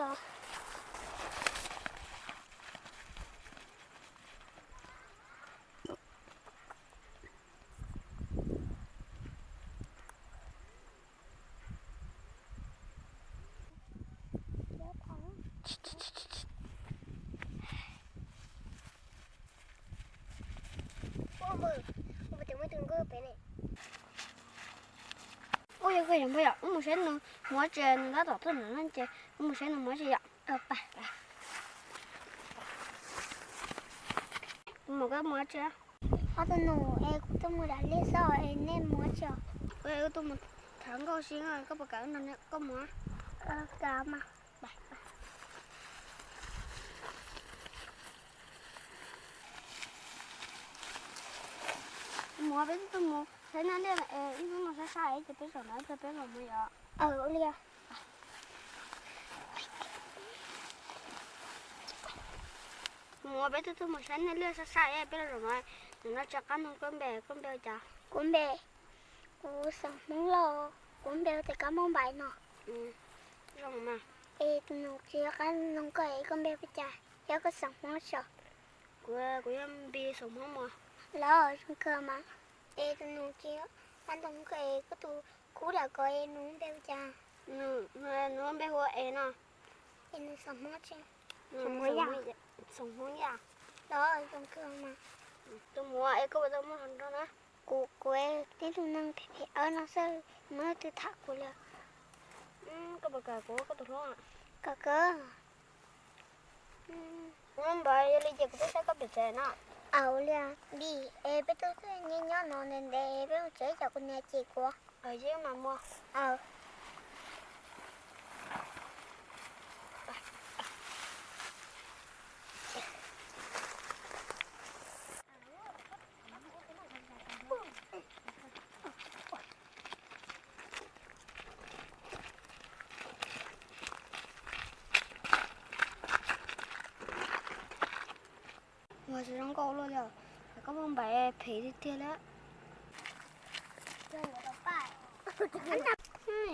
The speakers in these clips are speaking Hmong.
Ua yog koj yog npawg yom, wb mus saib nws muab tsi, nws tab tom tuaj ntawm no ces wb mus saib nws muab tsi yom. Mus koj muab tsi. Ob tug nus es kuv tuaj mus dam liaj xwb es nej muab tsi. Wb tuaj mus thav nkauj si, koj puas kam nrog koj mus? Kam mas. Mus peb twb tuaj mus saib nej liaj es ib hnub no sab sab ces peb zaum no peb zaum mus yom. Ua li. Mus peb twb tuaj mus saib nej liaj sab sab es peb zaum no, nim no tsis qab nug koj npe, koj npe ua cas? Kuv npe, kuv xeem Hmoob Lauj, kuv npe ua tias Kab Mooj Npaim no. Zoo mas. Es tus nus tsis qab nug koj es koj npe ua cas, yog koj xeem Hmoob tso? Kuv, kuv yog Npis xeem Hmoob Muas. Los zoo kawg mas. Es tus nus tsis qab nug koj es koj tus khub dam ko es nws npe ua cas? Nws npe hu ua Es no. Es nws xeem Hmoob tsi? Xeem Hmoob Yaj. Los zoo kawg mas. Tus muam es koj puas tau muaj hluas nraug na? Kuv, kuv tib tug neeg phem phem awb no xwb, muaj leej twg tham kuv li. Koj puas kam kuv ua koj tus hlub? Kam kawg. Kuv muab npawv, yog li ces kuv tuaj saib koj pem tsev no. Ua li, Npis, es peb twb tuaj nyob nyob no ntev ntev, peb mus tsev, cas kuv niam cem kuv. Aws, yeej mas muaj. Aws. Ua tsis zoo nkauj luaj li, Kab Mooj Npaim phem tiag tiag li.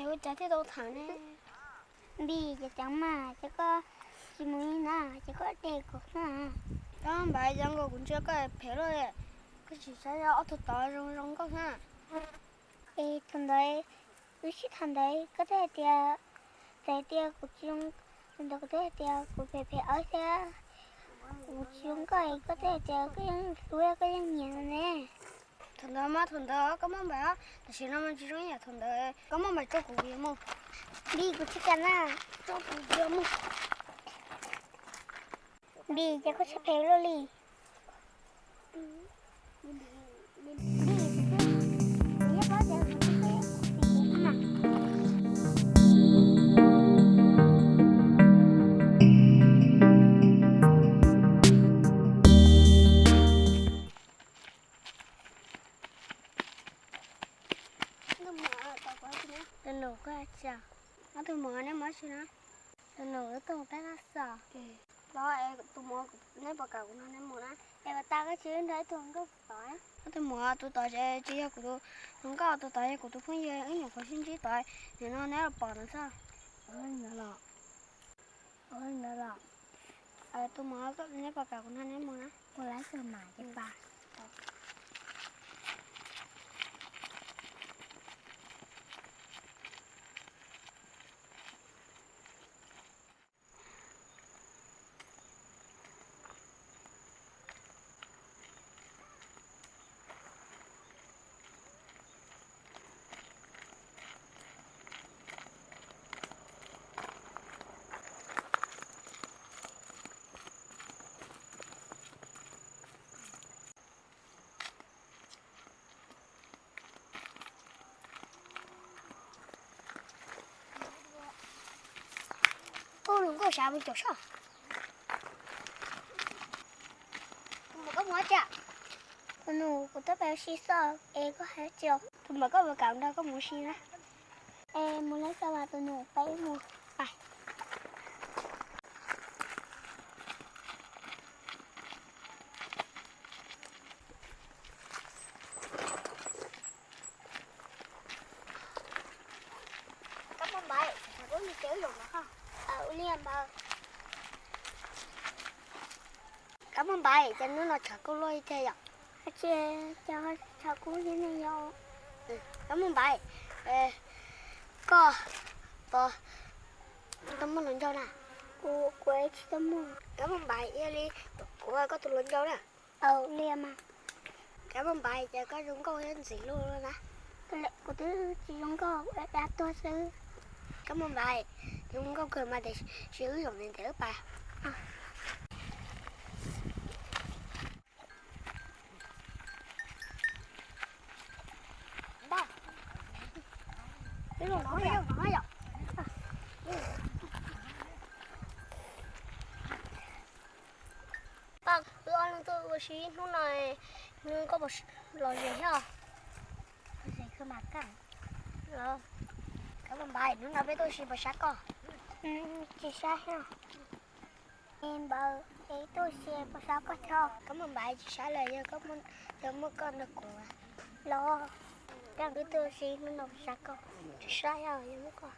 Yuav ua cas thiaj tau tham ne? Npis, ceev ceev mas, ces koj tsis mus li na, ces koj de kuv na. Kab Mooj Npaim, zoo nkaus kuv ntsia koj phem luaj li, koj tsis saib ob tug tod zoo zoo nkauj na. Es thaum ntawd, wb sib tham ntawd koj twb hais tias, txawm tias kuv tsis zoo, thaum ntawd kuv twb hais tias kuv phem phem awb thiab kuv tsis zoo nkauj, koj twb hais tias koj yeej hlub koj yeej nyiam no ne. Thaum ntawd mas, thaum ntawd Kab Mooj Npaim, tam sim no mas tsis zoo ib yam thaum ntawd. Kab Mooj Npaim, tso kuv, kuv yuav mus. Npis, kuv tsis kam na. Tso kuv, kuv yuav mus. Npis, ces koj siab phem luaj li. Tus nus, koj tsis, ob tug muam neb muab tsi na? Tus nus, wb tuaj mus peb lab xo. Los es tus muam, neb puas kam kuv nrog neb mus na? Es puas tas koj tsis nrog ib tug hluas nkauj tod? Ob tug muam, tus tod tsis yog kuv tus hluas nkauj, tus tod yog kuv tus phooj ywg, wb nyuam qhuav sib ntsib tod, nim no neb los pom no xwb. Tus muam, neb puas kam kuv nrog neb mus na? Ua lab xo mas ces pab. Ub, hluas nkauj, sawv mus caum sob. Tus muam, koj mus dab tsi? Tus nus, kuv tuaj pem ua si xwb es koj hais dab tsi? Tus muam, koj puas kam nrog koj mus ua si na? Es mus lawm xwb mas tus nus, peb mus. Koj muaj npawv, kuv mus ces wb zaum no. Ua li npawv. Muaj Npaiv, cas hnub no tshav kub luaj li thiab yom? Tshav kub thiab ne yom. Kab Muaj Npaiv, koj puas tau muaj hluas nraug na? Kuv, kuv tsis tau muaj. Kab Muaj Npaiv, cia li kuv ua koj tus hluas nraug na. Li mas. Kab Muaj Npaiv, cas koj zoo nkauj thiab ntxim hlub na. Kuv twb tsis zoo nkauj, dab tuag xwb. Kab Muaj Npaiv, zoo nkauj kawg mas tiam sis wb zaum ntev ntev wb pais. Paj, wb ob leeg tuaj ua si hnub no, koj puas lom zem thiab? Kab Muaj Npaiv, hnub no peb tuaj ua si puas sab koj? Tsis sab thiab. Es Npaiv, es tuaj ua si puas sab koj thiab? Kab Muaj Npaiv, tsis sab lawm, yog muaj koj nrog kuv los. Kab, wb tuaj ua si hnub no puas sab koj? Tsis sab thiab, yog muaj koj.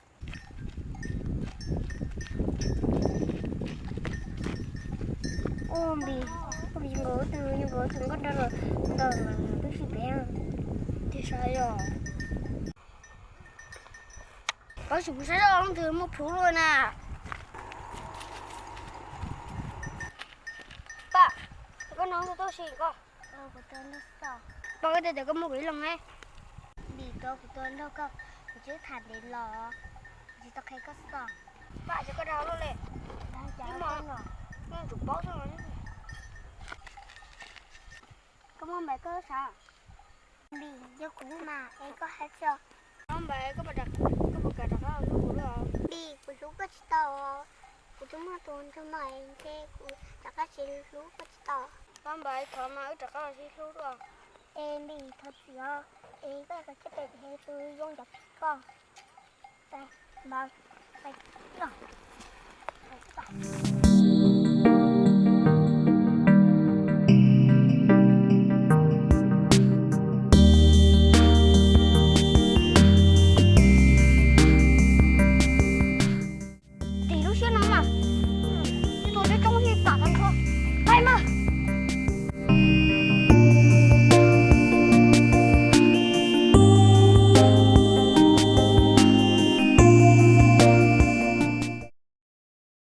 Ua Npis, ua Npis nkaus tus, nkaus tus nkauj nraug los ntawm tub si pem. Tsis sab yog. Pab, tsis pub saib zoj leej twg muaj plhu luaj na. Paj, koj no tus tub si koj. Paj, koj tias tias koj muaj kuv ib leeg ne. Npis, kuv tua nrog koj, kuv twb tham ntev los, kuv tsis tau qhia koj xwb. Paj, ces koj dag luaj li. Ib mo, koj yuav tsum paub xwb. Kab Muaj Npaiv, koj sav. Npis, yog kuv mas es koj hais txog. Kab Muaj Npaiv, koj puas kam rov qab hlub kuv lawm? Npis, kuv hlub koj tsis tau. Kuv twb muaj tus nrog mas ntshe kuv rov qab tsis hlub koj tsis tau. Kab Muaj Npaiv, thov mas wb rov qab los sib hlub dua. Es Npis, thov txim os, es koj kom siab phem ces tus zoo ncav koj. Npais, pais, pais.